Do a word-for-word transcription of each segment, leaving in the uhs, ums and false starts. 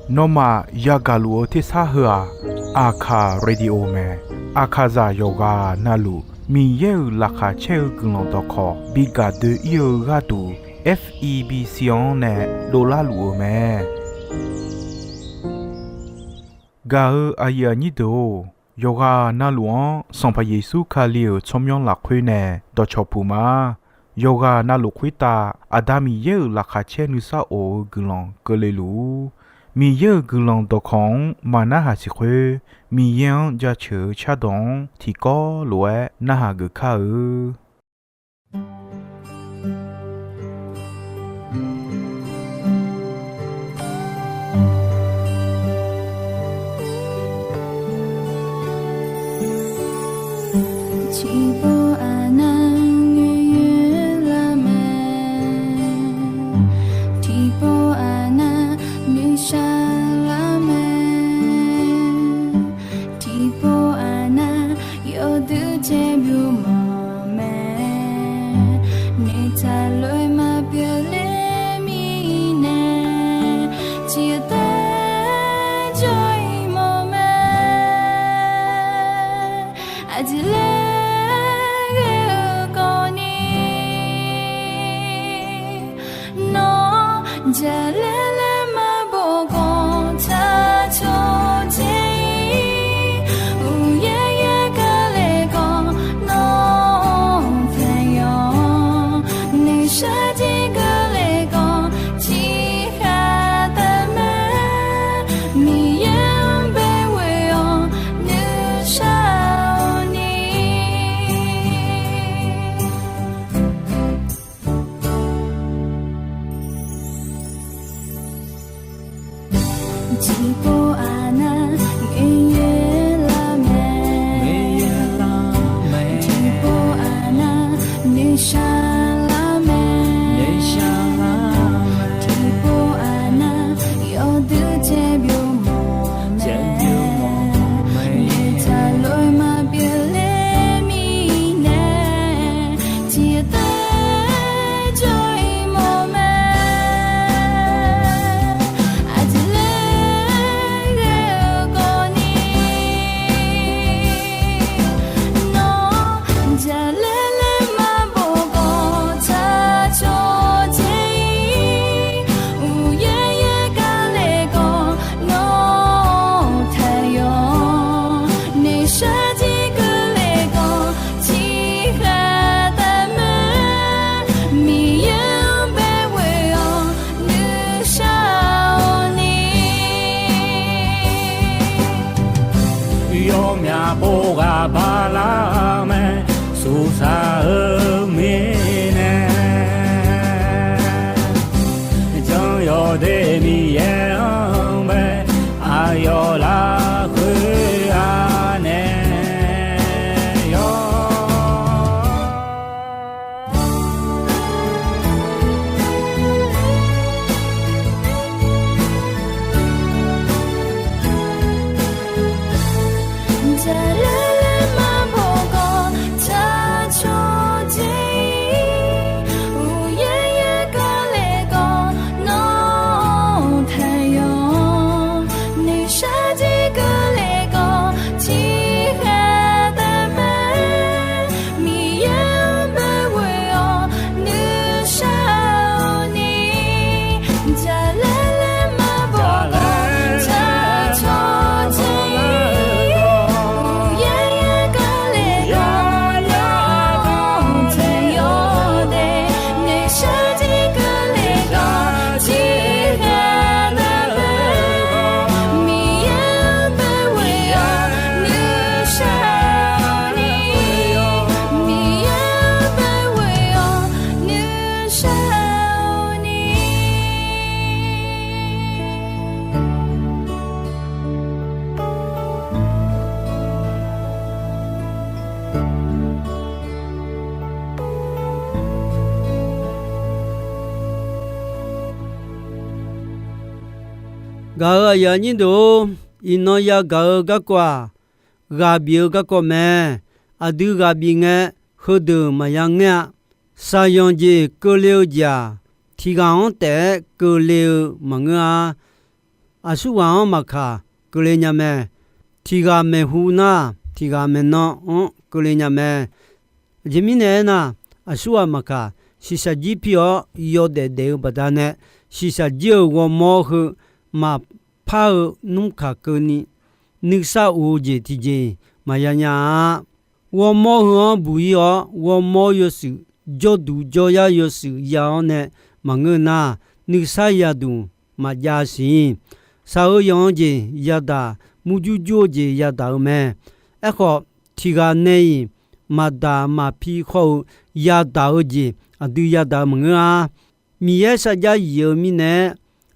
Nawmaf yagaq luf-eu tersar heu-aq, Aqkaq Radio mae. Aqkaqzaq yawqghaq navluf Miqyaer-euq laqkhaq caer-eu guiqlanq dawqkawq bi gaq doe-ir-eu gharduq, F E B C-anr nae dovlar luf-eu mae. Gaq-eu aqyuif aqnyir deuq-or, yawqghaq navluf-anr Sanqpaq Yeqsur Kali-euq tsawrmyanr lafkhoer nae dawqcawq puq ma. Yawqghaq navluf khoertav Aqda Miqyaer-euq laqkhaq caer nuisar of-eu guiqlanq keuvle luf-ur. Miqyaer-euq guiqlanq dawqkawq-anr maqnarhaq siq khoer, Miqyaer-anr jaceuq-eu cardawq-anr tiqkawv lof-aer narhaq geuf kar-eu. Tiqpov aqnav noeqyoer lar mae, tiqpov aqnav noeqshaq lar mae, tiqpov aqnav yawduq caer byov mawf mae. Noeqtaq lof-aer maqpyeuf ler mirnae, tiqtaer jawr-ir mawf mae. Aqjeq laer ghae-eu kawvni, nawr jaqlaer laer maqbof khawf tsaq cawq dzae-ir. Uqyaer yaer kale khawf nawr taeq yawq, noeqshaq jeq keuvle khawf tiqkhaq taef mae. Miqyaer-anr bae ghoe-awr nuishar-awq ni. Tiqpov aqnav noeqyaer lar mae, tiqpov aqnav noeqshaq lar mae, tiqpov aqnav yawduq caer byov mawf mae. Noeqtaq lof-aer maqpyeuf ler mirnae, tiqtaer jawr-ir mawf mae. Aqjeq laer ghae-eu kawvni, nawr jaqlaer laer maqbof khawf tsaq cawq dzae-ir. Uqyaer yaer kale khawf nawr taeq yawq, noeqshaq jeq keuvle khawf tiqkhaq taef mae. Miqyaer-anr bae ghoe-awr nuishar-awq ni. Yawmyaq pov ghaq bala mae, suqsaq-eu mirnae. Jan yawdaef Miqyaer-anr bae, aqyawf lafkhoer anae yawr. Jaqlaer laer maqbof khawf tsaq cawq dzae-ir. Uqyaer yaer kale khawf nawr taeq yawq, noeqshaq jeq keuvle khawf tiqkhaq taef mae. Miqyaer-anr bae ghoe-awr nuishar-awq ni. Jaqlaer laer maqbof khawf tsaq cawq dzae-ir. Uqyaer yaer kale khawf nawr taeq yawq de. Noeqshaq jeq keuvle khawf tiqkhaq taef mae. Miqyaer-anr bae ghoe-awr nuishar-awq ni. Miqyaer-anr bae ghoe-awr nuishar-awq ni. Gaq-euq aqyuif aqnyir deuq-or, iqnan yagaq-eu garkawv-aq, ghaq bif-eu garkawv mae. Aqdui ghaq bif ngae, heudeuq maqya ngaer-a. Shaqyanq jeq keuvle-eu jeq-aq, tiq ghaq-anr taef-aer keuvle-eu maqngeur-a. Aqsurghaq-anr maqkaq keuvle nya mae. Tiq ghaq maeqhu nar, tiq ghaq maeqnan-anr keuvle nya mae. Aqjeq mirnae aernar, aqsurghaq maqkaq shiqshaq jir pi-awr yawdaef daef-eu baqdanae, shiqshaq jir-euq ghawrmawr heu maqpar-eu nmr kaq keuvni, nuisar of-eu jeq tiqjeq-iq maqya nya-a. Ghawrmawr heu-anr buq-ir-awr, ghawrmawr yawshuif jawrduq jawryar yawshuif ya-awr nae maqngeur nar, nuisar yaduq maqjav siq. Shaq-eu yanq-eu jeq yadaq, murjur jur-eu jeq yadaq-eu mae. Aerkhawf, tiq ghaq nae-iq maqdaq maqpi khawr-eu yadaq-eu jeq aqdui yadaq-eu maqngeur-a. Miqyaer sarjax yif-eu mirnae-aer,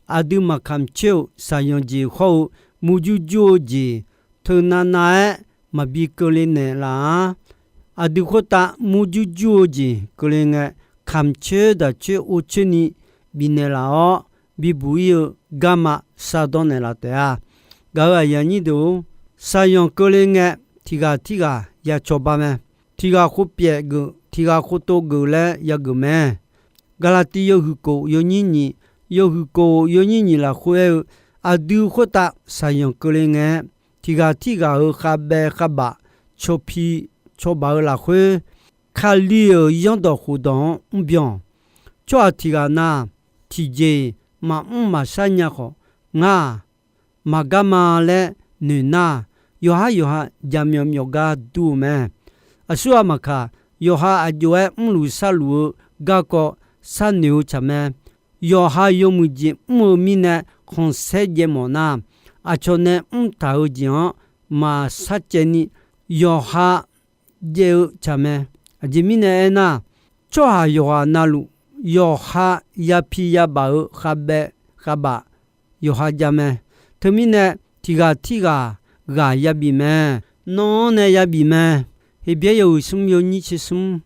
aqdui maqkamq coer-euq shaqyanq jeq khawr-eu murjur jur-eu jeq teunav nav-aer maqbi keuvle naeqlaf-a. Aqdui khoertav murjur jur-eu jeq keuvle ngae, kamq coer daq coer or coer ni bifnaeq laf-awr, bibuq-ir-eu garma shardanr naeqlaf taef-a. Gaq-euq aqyuif aqnyir deuq-or, shaqyanq keuvle ngae, tiq ghaq tirghaq ya cawba mae. Tiq ghaq khov pyaeq geuf, tiq ghaq khov tov geuf laer yageuf mae. Gaqlaqtiv yawhuiq kof yawnyir nyiq, yawhuiq kof yawnyir nyiq lafkhoer aer-eu, aqdui khoertav shaqyanq keuvle ngae, tiq ghaq tirghaq-euq khavbaev khavbaf, cawpi cawbaf-eu lafkhoer, Kali-euq zanrdawq khofdawq-anr mrbyan-awq. Tsawrhaq tiq ghaq na, tiqjeq-iq maqmr maqshar nya khawf, ngar-aq, maqgar ma laer noeq nar, yawqhar yawqha jaqmyawf myawf gar dur-eu mae. Aqsurghaq maqkaq, yawqha aqjox-aer mrluf sharluf-eu garkawv sharnoeq-eu tsaq mae. Yawqha yawmuiq jeq mr-eu mirnae khanqsaer jaev mawf nar, aqcawq nae mrtaq-eu jeq-anr maqshar caevni, yawqha jaev-eu tsaq mae. Aqjeq mirnae aernar, tsawrhaq yawqghaq navluf, yawqha yapi yabaf-eu khavbaev khavbaf yawqha jav mae. Teumirnae, tiq ghaq tirghaq ghaq yabif mae. Nan-anr nae yabif mae. Heqbyaer yawhuiq smr yawnyir tser smr,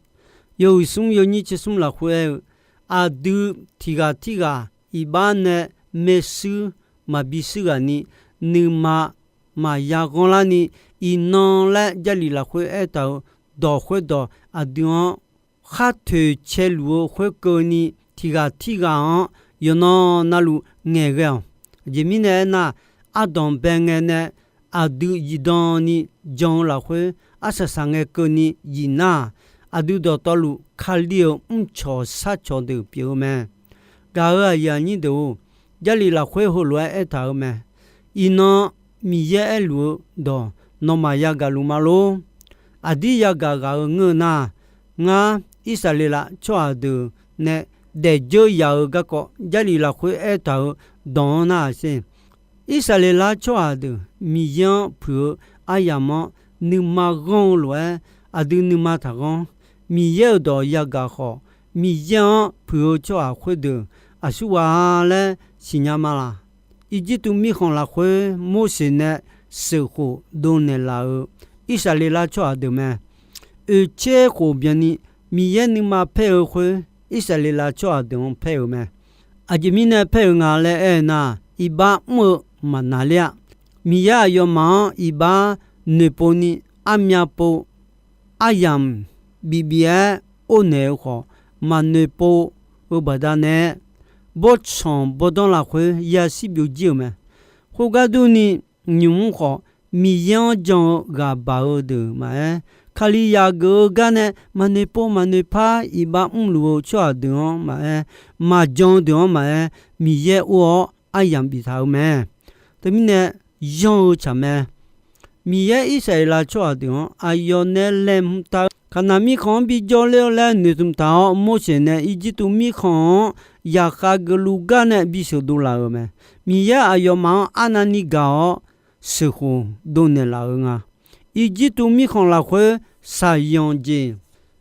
yawhuiq smr yawnyir tser smr lafkhoer aer-eu, aqdui tiq ghaq tirghaq iqbax nae maershuir maqbi shuir ghaq ni, nuima maqya ghanrlar ni, iqnan laer Jarlif lafkhoer aertaq-euq dawq khoerdawq aqdui-anr khar toeq caeluf-eu khoerkeuvni, tiq ghaq tirghaq-anr yawqnan navluf ngaeqghae-awq. Aqjeq mirnae aernar, ardanq bae ngae nae aqdui zifdan ni jan-eu lafkhoer, arsaq saq ngae keuvni zif nar-aq, aqdui dawqtawvluf Kali-euq mrcawq sharcawq deuq pyeuf-eu mae. Gaq-euq aqyuif aqnyir deuq-or, Jarlif lafkhoer heulof-aer aertaq-eu mae. Iqnan Miqyaer aerluf-eu dawq nawmaf yagaq luf ma lor. Aqdir yagaq ghaq-eu ngeur nar, ngar Irsaqleqlav tsawrhaq deuq nae daefdzeur yaq-eu garkawv Jarlif lafkhoer aertaq-eu dawq-anr nar-aq sher. Irsaqleqlav tsawrhaq deuq Miqyaer-anr puiq-eu aryamq-anr nuima ghanr-eu lof-aer, aqdui nuima taqghanr. Miqyaer-euq dawq yagaq khawf, Miqyaer-anr puiq-eu tsawrhaq khoerdeuq aqsurghaq-a laer siqnya ma laq? Irjirtuv mirkhanq lafkhoer Morseq nae sheuqkhof dovnaeq laf-euq Irsaqleqlav tsawrhaq deuq mae. Oeqtser khof byanni Miqyaer nuima paer-eu khoer, Irsaqleqlav tsawrhaq deuq-anr paer-euq mae. Aqjeq mirnae paer-euq nga laer aer-eu nar, iqbax mr-eu maqnaqler-a. Miqyaer aqyawfmaf-anr iqbax noeqpov ni, armyav pov, aryamq bif bif-aer ornaeq-eu khawf, maqnoeqpov-eu baqdanae, bawrtsanq bawrdanr lafkhoer yashir byovjir-euq mae. Khoergar durni, nymq mr khawf, Miqyaer-anr jan-eu ghaq baq-eu deuq maqaer, Kalizaq geuf-eu gar nae maqnoeqpov maqnoeqpar iqbax mrluf-eu tsawrhaq deuq-anr maqaer, maqjan-eu deuq-anr maqaer, Miqyaer or-awr aryamq biftaq-eu mae. Teumirnae, yanr-eu tsaq mae. Miqyaer Irsaqleqlav tsawrhaq deuq-anr aqyawf nae laeqhmq taq-eu Kaqnaq mirkhanq-anr bijawr ler-eu laer noeqtmq taq-awr, Morseq nae Irjirtuv mirkhanq-anr yaqkhav geufluf gar nae bisheuq dovlaf-euq mae. Miqyaer aqyawfmaf-anr arnavni gaq-awr sheuqkhof dovnaeq laf-eu nga. Irjirtuv mirkhanq lafkhoer shaqyanq jeq,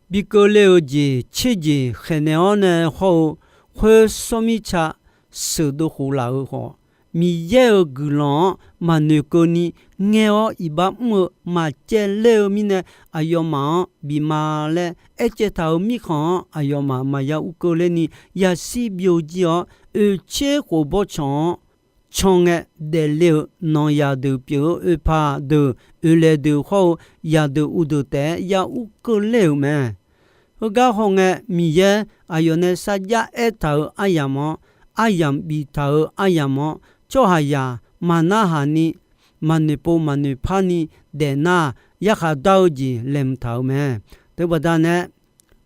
bi keuvle-euq jeq tser jeq khaeqnaeq-awr nae hawr-eu khoer sawr mirtsa sheuqdov khof laf-eu khawf, Miqyaer-euq guiqlanq-anr maqnoeq keuvni ngaer-awr iqbax mr-eu maqcaevler-eu mirnae, aqyawfmaf-anr bif ma laer aercaev taq-euq mirkhanq-anr aqyawfmaf maqya ur keuvler ni yashir byovjir-awr, oeqtser khof bawrtsanq-anr can ngae daefle-euq nanqzaq deuq pyeuf-eu oeqpaq deuq, oeqlaeq deuq hawr-eu zaqdeuq uqdeuq taef-aer ya ur keuvler-euq mae. Heugar hawngae, Miqyaer aqyawf nae sarjax aertaq-euq aryamq-anr, aryamq biftaq-euq aryamq-anr, tsawrhaqzaq maqnarhaq ni, maqnoeq pov maqnoeq par ni daefnar, yarkhaq dar-eu jeq laeqhmq taq-euq mae. Teubaqda nae,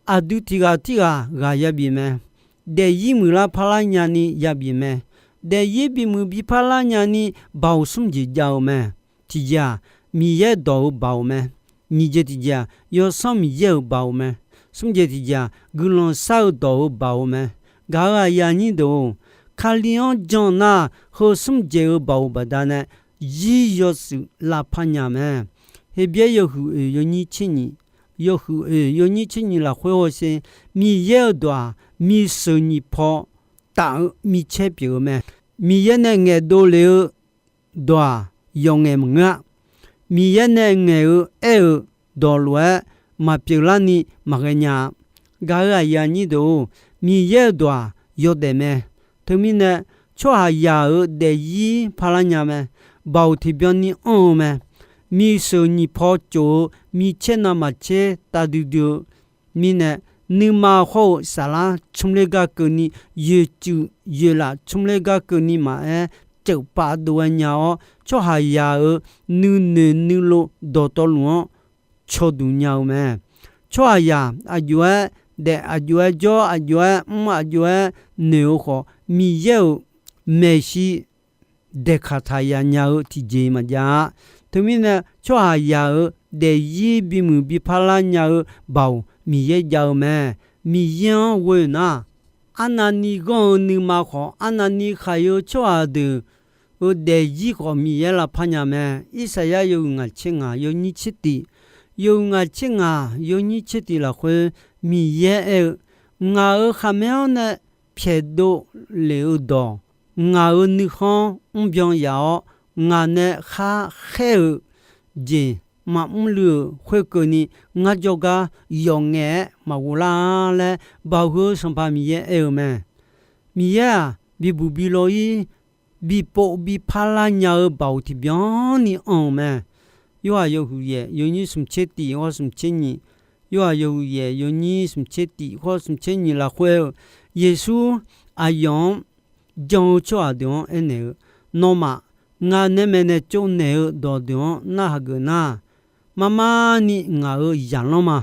aqdui tiq ghaq tirghaq ghaq yabif mae. Daefzir muiqlar parlar nyani yabif mae. Daefzir bimuiq bi parlar nyani baoq smr jeq jav-eu mae. Tiqjeq-aq, Miqyaer dawq-euq baoq mae. Nyiq jeq tiqjeq-aq, Yawsanr Miqyaer-euq baoq mae. Smr jeq tiqjeq-aq, guiqlanq shar-eu dawq-euq baoq mae. Gaq-euq aqyuif aqnyir deuq-or, Kali-anr jan nar, heu smr jeq-euq baoq baqdanae, zir yawshuif lavpar nya mae. Heqbyaer yawhuiq oeq yawnyir tser nyiq, yawhuiq oeq yawnyir tser nyiq lafkhoer hawsher, Miqyaer-euq dawq-aq, miqsheuq nyiq paw taf-eu micaer pyeuf-eu mae. Miqyaer nae ngaeqdov lef-eu dawq-aq, yawqngaef maqngeur-a. Miqyaer nae ngaeq-eu aer-eu dawq lof-aer maqpyeuf larni maqghae nya-a. Gaq-euq aqyuif aqnyir deuq-or, Miqyaer-euq dawq-aq, yawdaef mae. Teumirnae, tsawrhaqzaq-euq daefzir parlar nya mae. Baoq tiqbyan ni anr-eu mae. Miqsheuq nyiq paw cof-eu micaer navmaqtser tavdui dui-eu mirnae, nuima hawr-eu saflar tsmr ler gar keuvni, yoeqtsuif yoeqlaf tsmr ler gar keuvni maqaer, teufpav dov-aer nya-awr, tsawrhaqzaq-euq nuinoeq nuilov dawqtawvluf-anr cawduq nya-eu mae. Tsawrhaqzaq aqjox-aer daef, aqjox-aer jawr, aqjox-aer mr, aqjox-aer noeq-eu khawf, Miqyaer-euq maeqshi daeqkaq taq ya nya-eu tiqjeq maqjav-a. Teumirnae, tsawrhaqzaq-euq daefzir bimuiq bi parlar nya-eu baoq Miqyaer jav-eu mae. Miqyaer-anr ghoe nar, arnavni ghanr-eu nuima khawf, arnavni khaq-eu tsawrhaq deuq-euq daefzir khawf, Miqyaer lavpar nya mae. Irsaqyar yawhuiq ngaq tser ngaq yawnyir tser tif, yawhuiq ngaq tser ngaq yawnyir tser tif lafkhoer, Miqyaer aer-eu, Ngaq-euq khaqmae-anr nae pyaeqdov lef-eu dawq, ngaq-euq nuikhanr mrbyan yaf-awr, ngaq nae khar khaer-eu jeq maqmr luiv-euq khoerkeuvni, ngar jawrgar yawf ngaef-aer maqghov lar-a laer, Baoq heu-eu Sanqpaq Miqyaer aer-eu mae. Miqyaer-aq, bibuq bi law-ir, bipov bi parlar nya-eu baoq tiqbyan ni anr-eu mae. Yorhaq yawhuiq yaef yawnyir smq tser tif hawr smq tser nyiq, Yorhaq yawhuiq yaef yawnyir smq tser tif hawr smq tser nyiq lafkhoer-eu, Yeqsur aqyawf-anr jan-eu tsawrhaq deuq-anr aernaeq-eu, Nawmaf, ngaq nae maeqnaeq tsovnaeq-eu dawq deuq-anr narhaq geuf nar, marmar ni ngaq-euq zaqlanr ma.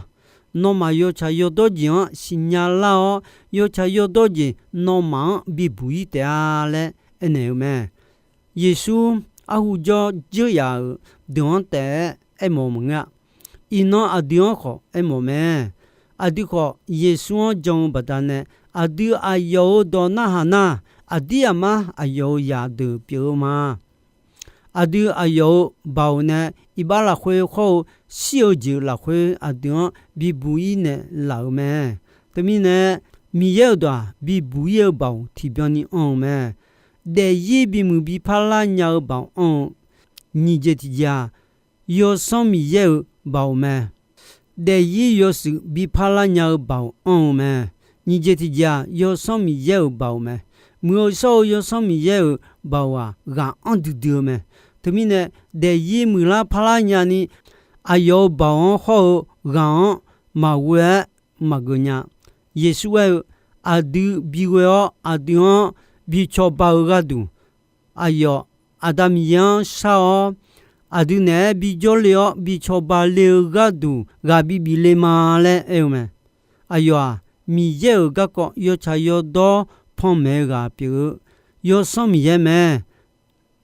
Nawmaf yawtsaq yawdawr jeq-anr siqnya lar-awr, yawtsaq yawdawr jeq nawmaf-anr bibuq-ir taef-a laer aernaeq-eu mae. Yeqsur arhu jawr dzeur yaf-euq deuq-anr taef-aer aermawf maqngeur-a. Iqnan aqdui-anr khawf aermawf mae. Aqdui khawf Yeqsur-anr jan-eu baqdanae, aqdui aqyawf-euq dawq narhaq nar, aqdir aqmar aqyawf-euq zaqdeuq pyeuf-eu ma. Aqdui aqyawf-euq baoq nae iqbax lafkhoer hawr-eu shir-eu jeq lafkhoer aqdui-anr bibuq-ir naeqlaf-euq mae. Teumirnae, Miqyaer-euq dawq-aq, bibuq-ir-eu baoq tiqbyan ni anr-eu mae. Daefzir bimuiq bi parlar nya-eu baoq anr-eu. Nyiq jeq tiqjeq-aq, Yawsanr Miqyaer-euq baoq mae. Daefzir yawshuif bi parlar nya-eu baoq anr-eu mae. Nyiq jeq tiqjeq-aq, Yawsanr Miqyaer-euq baoq mae. Muiq-eu shawr-eu Yawsanr Miqyaer-euq baoq-aq, ghaq anr duidui-eu mae. Teumirnae, daefzir muiqlar parlar nyani, aqyawf-euq baoq-anr hawr-eu ghaq-anr maqghoe-aer maqgeuf nya. Yeqsur aer-eu, aqdui bighoe-awr aqdui-anr bi cawba-eu gharduq, aqyawf Aqda Miqyaer-anr shar-awr, aqdui naeq-aer bijawr le-awr bi cawba le-eu gharduq ghaq bibif le ma laer aer-eu mae. Aqyawf-aq, Miqyaer-euq garkawv yawtsaq yawdawr panmaeq-eu ghaq pyeuf-eu Yawsanr Miqyaer mae.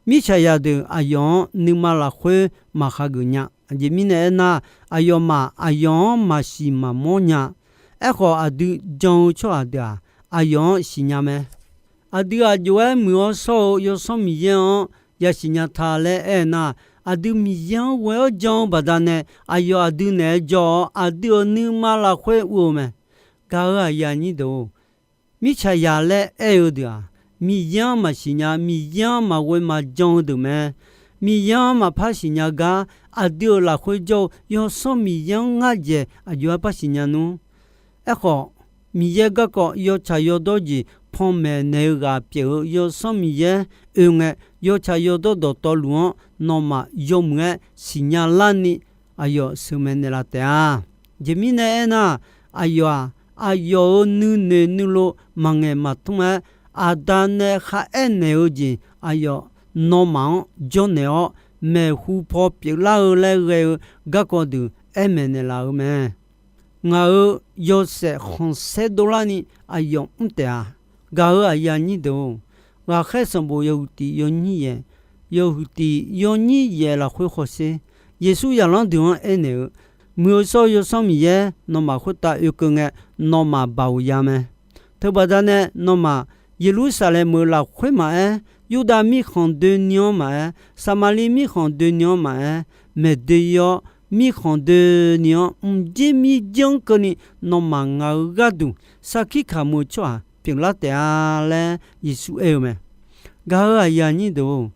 Mirtsaqzaq deuq aqyawf-anr nuima lafkhoer maqhageuf nya. Aqjeq mirnae aernar, aqyawfmaf aqyawf-anr maqsiq maqmawr nya. Aerkhawf, aqdui jan-eu tsawrhaq deuq-aq, aqyawf-anr siqnya mae. Aqdui aqjox-aer muiq-awr shawr-eu Yawsanr Miqyaer-anr yasiq nya ta laer aernar, aqdui Miqyaer-anr ghoe-awr jan-eu baqdanae, aqyawf aqdui naeq-aer jawr-awr, aqdui-euq nuima lafkhoer ur-eu mae. Gaq-euq aqyuif aqnyir deuq-or, mirtsaqzaq laer aer-eu deuq-aq, Miqyaer-anr maqsiq nya, Miqyaer-anr maqghoe maqjan-eu deuq mae. Miqyaer-anr maqpar siqnya gar, aqdui-euq lafkhoer jawr-eu Yawsanr Miqyaer-anr ngar dzaeq aqjox-aer par siqnya nmr. Aerkhawf, Miqyaer garkawv yawtsaq yawdawr jeq panmaeq naeq-eu ghaq pyeuf-eu Yawsanr Miqyaer oe ngae, yawtsaq yawdawr dawqtawvluf-anr nawmaf yawmuiq-aer siqnya larni aqyawf sheuqmaeq naeqlaf taef-a. Aqjeq mirnae aernar, Aqyawf-aq, aqyawf-euq nuinoeq nuilov maqngaeq maqtmr-aer, Aqda nae kharaer naeq-eu jeq aqyawf nawmaf-anr jawrnaeq-awr, maeqhu paw pyeuflar-eu laer ghae-eu garkawv deuq aer maeqnaeq laf-euq mae. Ngaq-euq yawshaef khanqsaer dovlarni aqyawf mr taef-a. Gaq-euq aqyuif aqnyir deuq-or, ghaqkhaer sanqbof yawhuiq tiq yawnyir yaeq, yawhuiq tiq yawnyir yaeq lafkhoer hawsher, Yeqsur zaqlanr deuq-anr aernaeq-eu, Muiq-eu shawr-eu Yawsanr Miqyaer nawmaf khoertav oekeuv ngae, nawmaf baoq ya mae. Teubaqda nae nawmaf Yeqlursaqlaeq meuq lafkhoer maqaer, Yurdav mirkhanq doeni-anr maqaer, Saqmaqliv mirkhanq doeni-anr maqaer, maeqdoe-ir-awr, mirkhanq doeni-anr mqjer mirjir-anr keuvni nawmaf ngaq-euq gharduq sarkir kamq-eu tsawrhaq pyeuflar taef-a laer Yeqsur aer-eu mae. Gaq-euq aqyuif aqnyir deuq-or,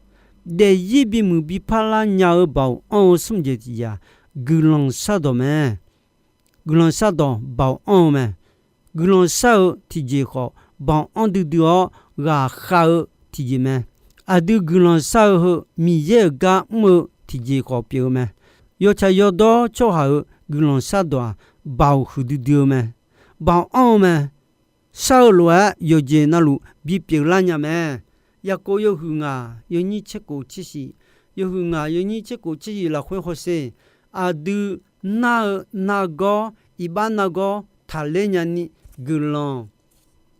daefzir bimuiq biparlar nya-eu baoq anr-eu smr jeq tiq jeq-aq, guiqlanq shardawq mae. Guiqlanq shardawq baoq anr-eu mae. Guiqlanq shar-eu tiqjeq khawf, baoq anr duidui-awr ghaqkhav-eu tiqjeq mae. Aqdui guiqlanq shar-eu heu Miqyaer-euq gar mr-eu tiqjeq khawf pyeuf-eu mae. Yawtsaq yawdawr tsawrhaq-euq guiqlanq shardawq-aq, baoq huiqdui dui-eu mae. Baoq anr-eu mae. Shar-eu lof-aer yawqjeq navluf bipyeuf lar nya mae. Yaqkov yawhuiq ngaq yawnyir tserkhof tsershif, yawhuiq ngaq yawnyir tserkhof tsershif lafkhoer hawsher, aqdui nar-eu nargawr, iqbax nargawr taqler nyani guiqlanq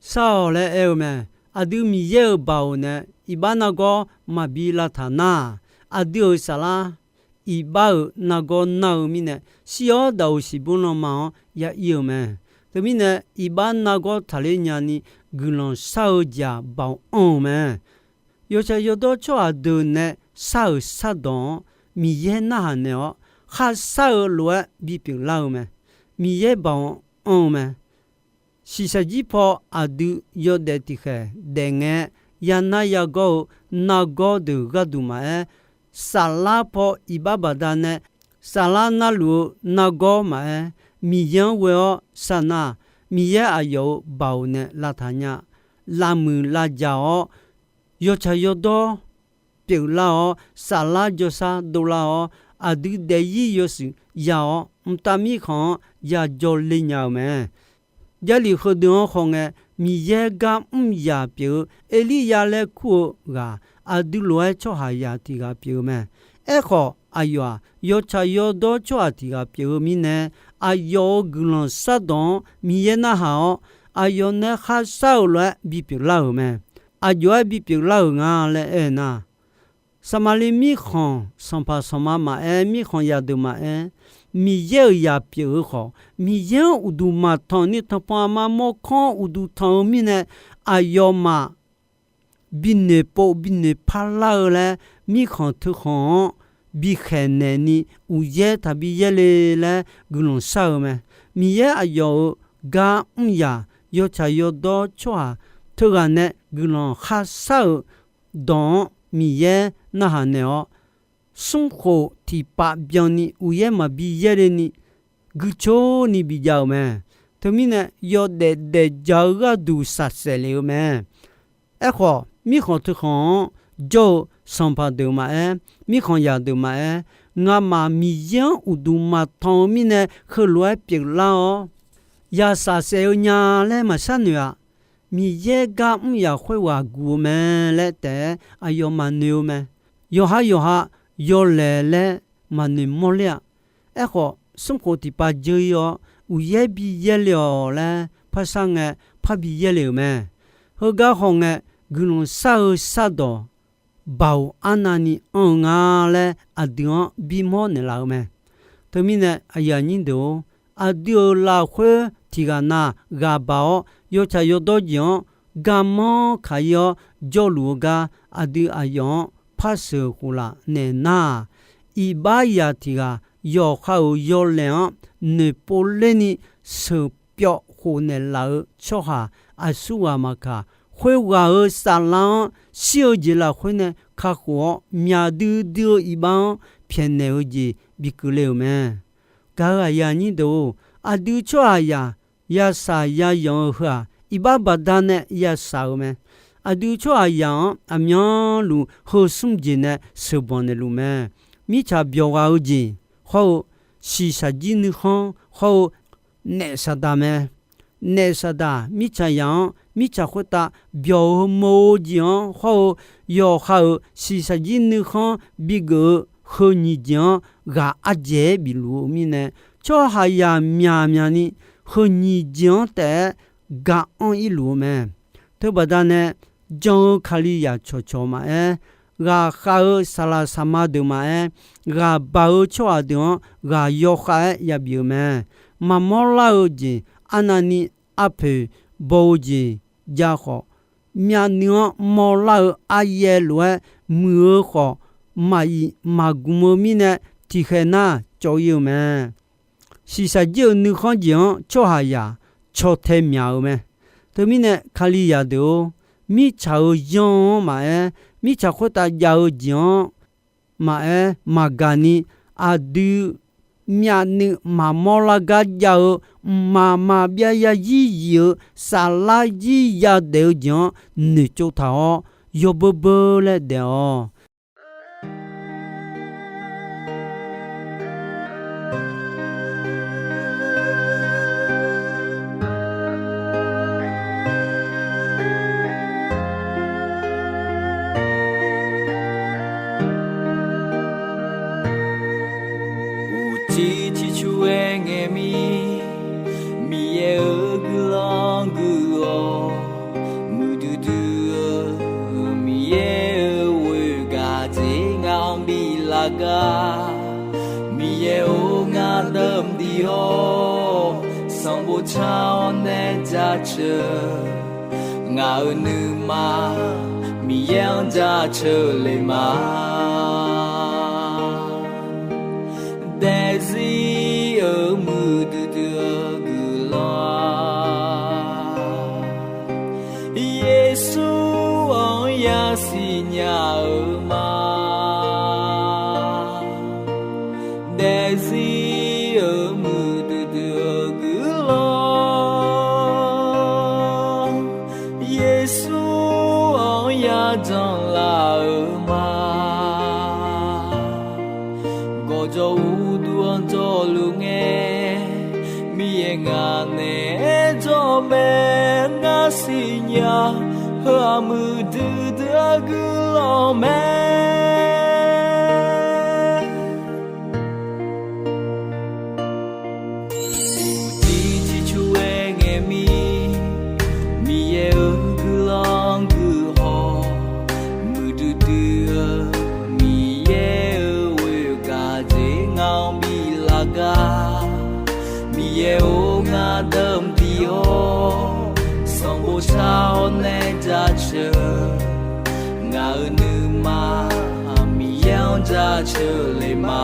shar-awq laer aer-eu mae. Aqdui Miqyaer-euq baoq nae iqbax nargawr maqbi lavtaq nar-aq, aqdui-euq saflar iqbax-euq nargawr nar-eu mirnae, shir-awr daqoq siqbur lanma-anr ya ir-eu mae. Teumirnae, iqbax nargawr taqler nyani guiqlanq shar-eu jeq-aq, baoq anr-eu mae. Yawtsaq yawdawr tsawrhaq deuq nae shar-euq shardawq-anr Miqyaer narhaq naeq-awr, kharshar-eu lof-aer bipyeuf lar-eu mae. Miqyaer baoq anr-eu mae. Shiqshaq jir paw aqdui yawdaef tiqkhaeq daef ngae, yanar yagawr-eu nargawr deuq gharduq maqaer, saflar paw iqbax baqdanae saflar narluf-eu nargawr maqaer, Miqyaer-anr ghoe-awr sharnar, Miqyaer aqyawf-euq baoq nae lavtaq nya, lavmuiq lavjaq-awr, yawtsaq yawdawr pyeuflar-awr, saflar jawrshar dovlar-awr, aqdui daefzir yawshuif ya-awr, mqtav mirkhanq-anr yajawr ler nya-eu mae. Jarlif heudeuq-anr khawf ngae, Miqyaer gar mr yaq pyeuf-eu Erliryav laer kur-eu ghaq, aqdui lof-aer tsawrhaqzaq tiq ghaq pyeuf-eu mae. Aerkhawf, aqyawf-aq, yawtsaq yawdawr tsawrhaq tiq ghaq pyeuf-eu mirnae, aqyawf-euq guiqlanq shardawq-anr Miqyaer narhaq-awr, aqyawf nae kharshar-euq lof-aer bipyeuf lar-euq mae. Aqjox-aer bipyeuf lar-euq nga laer aer nar, Saqmaqliv mirkhanq sanqpaq sanqma maqaer, mirkhanq zaqdeuq maqaer, Miqyaer-euq zaq pyeuf-eu khawf, Miqyaer-anr uqduq maqtanq ni tanqpanq aqma mawrkawr-anr uqduq tanq-eu mirnae, aqyawfmaf binoeq pov binoeq parlar-eu laer, mirkhanq teukhanq-anr bikhaeq naeq ni uqyaer taqbi yaerle laer guiqlanq shar-eu mae. Miqyaer aqyawf-euq gar mr yaq yawtsaq yawdawr tsawrhaq teughaq nae guiqlanq kharshar-euq dawq-anr Miqyaer narhaq naeq-awr, smrkhof tiqpav byanni uqyaer maqbi yaerle ni guicoer ni bijav-euq mae. Teumirnae, yawdaef daefjaq-eu gharduq shaqsaef lef-eu mae. Aerkhawf, mirkhanq teukhanq-anr jawr-eu sanqpaq deuq maqaer, mirkhanq zaqdeuq maqaer, ngamaf Miqyaer-anr uqduq maqtanq-eu mirnae heulof-aer pyeuflar-awr, yashaq saef-eu nya laer maqshar noeq-aq. Miqyaer gar mr yaq khoerghaq guq-eu mae laer taef-aer aqyawf maqnoeq-eu mae. Yawqha yawqha yawlaeq laer maqnoeq mawrler-a. Aerkhawf, smrkhof tiqpav dzeur-ir-awr, uqyaer bi yaerle-awq laer parshar ngae, parbi yaerle-euq mae. Heugar hawngae, guiqlanq shar-eu shardawq baoq arnavni anr-eu nga laer aqdui-anr bimawr naeqlaf-eu mae. Teumirnae, aqyuif aqnyir deuq-or, aqdui-euq lafkhoer tiqghaq na ghaq baq-awr, yawtsaq yawdawr jeq-anr garmanr kaq-ir-awr jawrluf-eu gar aqdui aqyawf-anr par sheuq khof laf naeq nar-aq, iqbax zaq tiq ghaq yawqha-euq yawlaeq-anr noeqpov lerni sheuqpyawv khofnaeq laf-eu tsawrhaq aqsurghaq maqkaq, khoerghaq-euq saflar-anr shir-eu jeq lafkhoer nae kakhof-awr, myaq duidui-eu iqbax-anr pyaeqnaeq-eu jeq bikeuvle-euq mae. Gaq-euq aqyuif aqnyir deuq-or, aqdui tsawrhaqzaq yashaq yayanq-eu heu-aq, iqbax baqdanae yashaq-eu mae. Aqdui tsawrhaqzaq-anr aqmyanluf heu smr jeq nae sheuqbanq naeqluf mae. Mirtsaq byawq ghaq-eu jeq hawr-eu, shiqshaq jir nuikhanr hawr-eu, naef Saqdaq mae. Naef Saqdaq mirtsaqzaq-anr mirtsaq khoertav byawq-eu heumeuq-eu jeq-anr hawr-eu yawqha-euq shiqshaq jir nuikhanr bigeuf-eu heu nyiq jeq-anr ghaq ardzaeq-aer bifluf-eu mirnae, tsawrhaqzaq myaqmyaq ni heu nyiq jeq-anr taef-aer ga anr irluf-eu mae. Teubaqda nae, jan-eu Kalizaq cawqcawq maqaer, ghaqkhav-eu saqlaq saqma deuq maqaer, ghaqbaq-eu tsawrhaq deuq-anr ghaq yawkhav-aer yabif-eu mae. Maqmawr lar-eu jeq arnavni arpoeq baw-eu jeq jav khawf, myavnuiv-anr mawrlar-eu aryaev lof-aer muiq-eu khawf, maqif maqgmq-eu mirnae tiqkhaeq nar cawv ir-eu mae. Shiqshaq jir-eu nuikhanr jeq-anr tsawrhaqzaq caw tae myaq-eu mae. Teumirnae Kalizaq deuq-or, mirtsaq-euq yanr-anr maqaer, mirtsaq khoertav jav-eu jeq-anr maqaer maqgaq ni, aqdui myavnuiv maqmawr lar gar jav-eu mqmaq maqbyav zarzir zif-eu saflar zir yadaef-eu jeq-anr noeqtsov taq-awr, yawbeur beur laer daef-awq. Uqcif ciqcur-aer ngaeqmir, Miqyaer-euq guiqlanq guiq-awq. Muiqdui dui-eu Miqyaer-euq ghoer gaq dzer ngaq-anr biflaf gar. Miqyaer-or, ngar dawqmq diq-awr, sanqbof car-awr nae jaceuq. Ngaq-euq nuima Miqyaer-anr jaceuq le ma. Daefzir-euq muiqdui dui-eu guiqlanq-aq, Yeqsur-anr yasiq nya-eu ma. Daefzir-euq muiqdui dui-eu guiqlanq, Yeqsur-anr yajanq laf-eu ma. Gawqjawq uqduq-anr jawrluf ngae, Miqyaer ngaq naeq-aer jawr mae. Ngar siqnya, heu-aq muiqdui dui-eu guiqlanq mae. Uqcif ciqcur-aer ngaeqmir, Miqyaer-euq guiqlanq guiqhaw, muiqdui dui-eu Miqyaer-euq ghoer gaq dzer ngaq-anr biflaf gar. Miqyaer-or, ngar dawqmq diq-awr, sanqbof car-awr nae jaceuq. Ngaq-euq nuima Miqyaer-anr jaceuq le ma.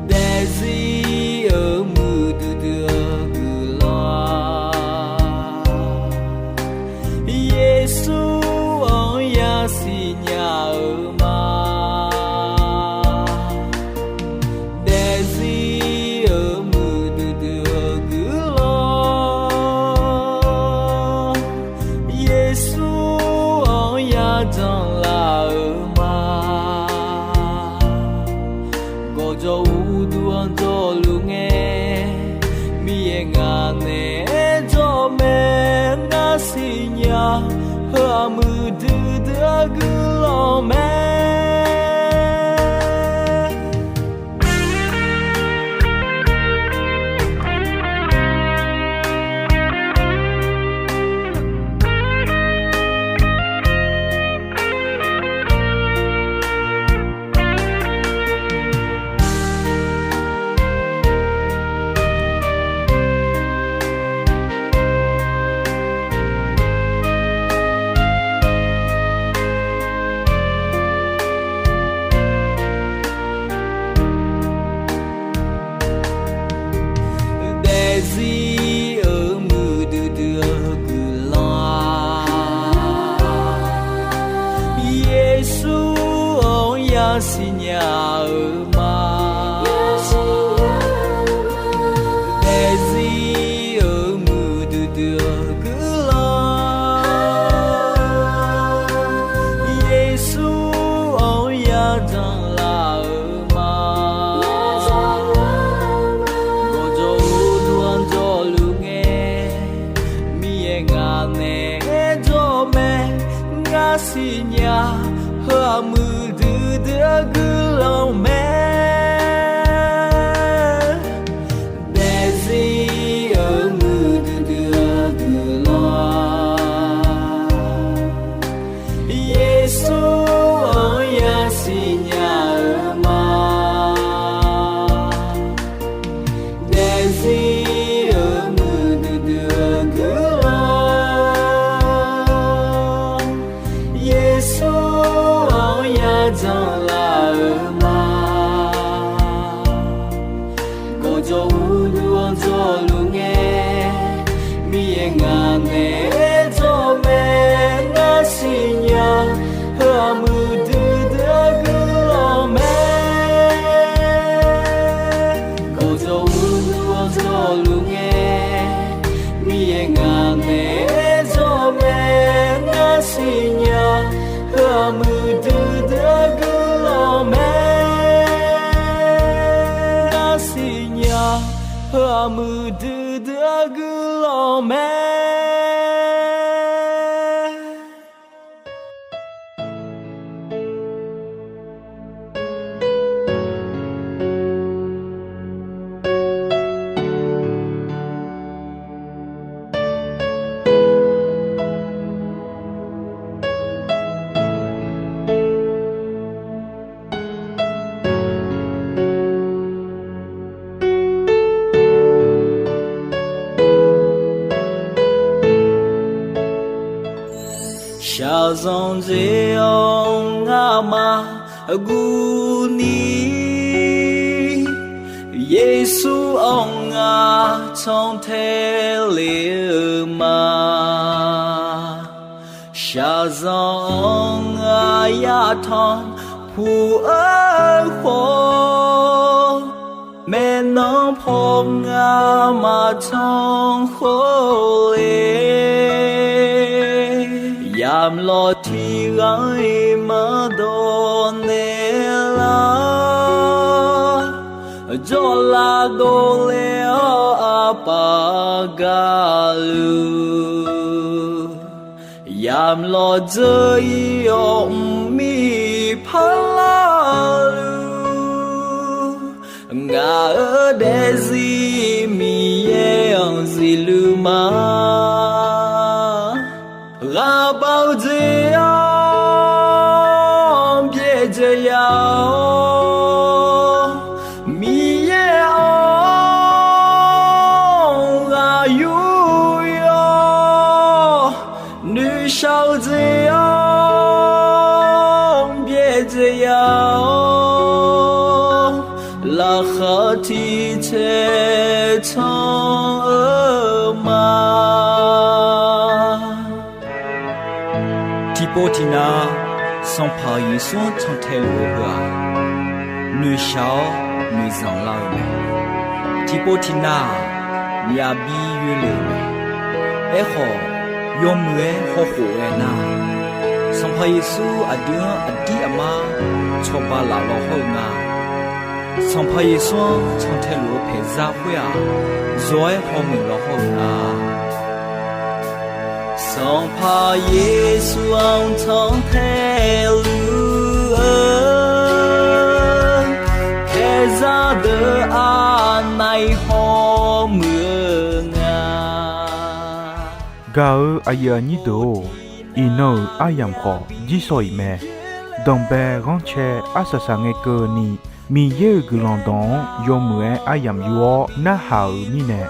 Daefzir-euq muiqdui dui-eu guiqlanq-aq, Yeqsur-anr yasiq nya-eu ma. Daefzir-euq muiqdui dui-eu guiqlanq, Yeqsur-anr yajanq laf-eu ma. Gawqjawq uqduq-anr jawrluf ngae, Miqyaer ngaq naeq-aer jawr mae. Ngar siqnya, heu-aq muiqdui dui-eu guiqlanq mae. Daefzir-euq muiqdui dui-eu guiqlanq-aq, Yeqsur-anr yasiq nya-eu ma. Daefzir-euq muiqdui dui-eu guiqlanq, Yeqsur-anr yajanq laf-eu ma. siqnya, heu-aq muiqdui dui-eu guiqlanq mae. Daefzir-euq muiqdui dui-eu guiqlanq, Yeqsur-anr yasiqnya-eu ma. Daefzir-euq muiqdui dui-eu guiqlanq, Yeqsur-anr yadzanq laf-eu ma. Gawqjawq uqduq-anr jawrluf ngae, Miqyaer ngaq naeq-aer jawr mae. Ngar siqnya, heu-aq muiqdui dui-eu guiqlanq mae. Gawqjawq uqduq-anr jawrluf ngae, Miqyaer ngaq naeq-aer jawr mae. Ngar siqnya, heu-aq muiqdui dui-eu guiqlanq mae. Ngar siqnya, heu-aq muiqdui dui-eu guiqlanq mae. Shaqzanq dzae-awr ngamaf guvni, Yeqsur-anr ngar cantae le-eu ma. Shaqzanq-anr ngar yatanq puq-eu khawf, maeqnan paw ngamaf cankhov le. Yamq lawq tiq ghaq-iq maqdawq naeq lar, jawrlav dovle-awr aqpaf gaqluf. Yamq lawq dzeur-ir-awr mqmir parlar luf. Ngaq-euq daefzir Miqyaer-anr zifluf ma. Ghaqbav-eu dzae-anr byaerdzae ya-awr, Miqyaer-anr ghaq yur-awr, noeqshaq-eu dzae-anr byaerdzae ya-awr, laqkhaq tiq cae can-eu ma. Tiqpov tiqnav Sanqpaq Yeqsur-anr cantae luf-eu heu-aq, noeqshaq-awr noeqzanq lar-eu mae. Tiqpov tiqnav-aq, myavbi yoelef-eu mae. Aerkhawf, yawmuiq-aer hawkhof ghae nar, Sanqpaq Yeqsur aqdui-anr aqdir aqmar cawba laf law hawr-eu nga. Sanqpaq Yeqsur-anr cantae luf-eu paeqzar khoer-aq, zawr-aer hawmuiq law hawr-eu nga. Sanqpaq Yeqsur-anr cantae luf-eu paeqzar deuq aqnaeq hawmuiq-eu nga. Gaq-eu aqyuif aqnyir deuq-or, iqnan-euq aryamq khawf jirsawq-iq mae. Danqbae ghanrcae arsaq saqngae keuvni, Miqyaer-euq guiqlanq dawq-anr yawmuiq-aer aryamq yur-awr narhaq-euq mirnae,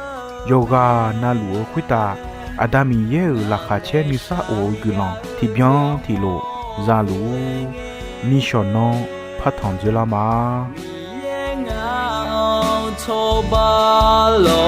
yawqghaq navluf-eu khoertav Aqda Miqyaer-euq laqkhaq caer nuisar of-eu guiqlanq tiqbyan tiqlof za luf-ur. Nishawq nanr partanq dzoerlar ma. Miqyaer ngaq-anr cawba law